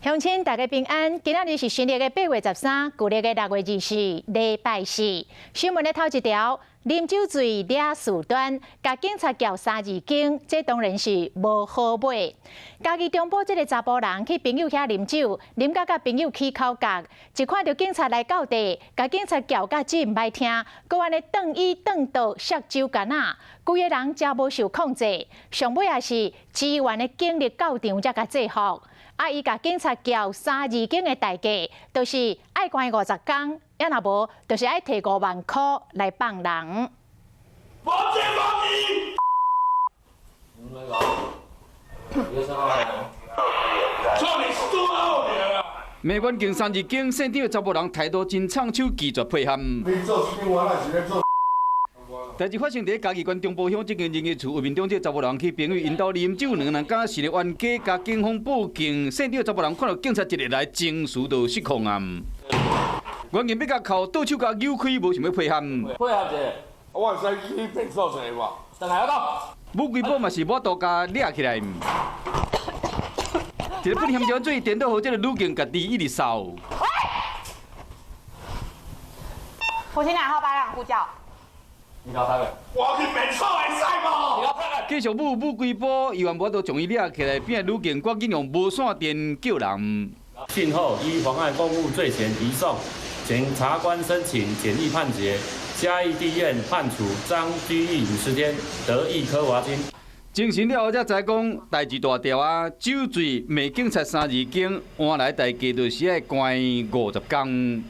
鄉親大家平安，今仔日是新曆的8月13，舊曆的6月24，禮拜四。新聞的頭一條，啉酒醉惹事端，共警察撬三字經，這當然是無好尾。嘉義中埔這个查埔人去朋友遐啉酒，啉甲佮朋友起口角，一看著警察來到地，共警察撬甲真毋歹聽，閣按呢斷椅斷桌摔酒矸仔，規个人誠無受控制。上尾也是支援的警力到場才共制服。啊！伊共警察撬三字經的代價，就是愛關50工，抑若無，就是愛提5萬箍來放人。王建王一。唔係講，操你多年啊！罵員警三字經，現場的查埔人態度真衝手，拒絕配合。你做什麼？我那是咧做。代誌發生佇嘉義縣中埔鄉這間營業處，畫面中這查埔人去朋友𪜶兜啉酒，兩个人敢是個冤家，共警方報警。現場的查埔人看著警察一入來，情緒就失控啊！員警欲共銬，倒手共扭開，無想欲配合。配合者，我會使去變數者無？上來到。武圭寶嘛是無法度共掠起來。一个噴香蕉水，顛倒予這个女警家己一直掃。火星兩號八兩呼叫。你搞啥個？我去變數會使無？繼續舞武圭寶，猶原無法度將伊掠起來，變女警趕緊用無線電叫人。訊後依妨礙公務罪嫌移送，檢察官申請簡易判決，嘉義地院判處張拘役50天，得易科罰金。精神了後才知講代誌大條啊！酒醉罵警察三字經，換來代價就是愛關50工。